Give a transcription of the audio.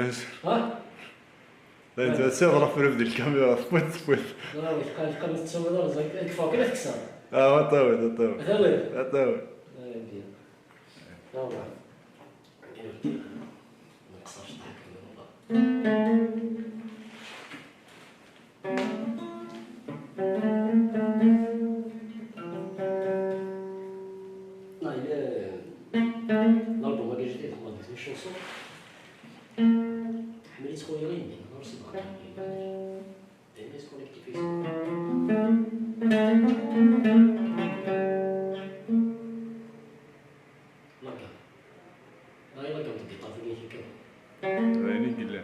ها؟ انت تضرب في الكاميرا فوت فوت. لا قال قال تصور كفاك لا تكسر. اه طاوي طاوي. هذا طاوي. لا ما نقصرش ضحك والله. لا إلا الألبوم هكا جديد هو ديك chansons حملت خويا غير نهار سبعة دينيس connecté فيسبوك. la gamme هاي la gamme de guitare في كيكا. عيني قلة.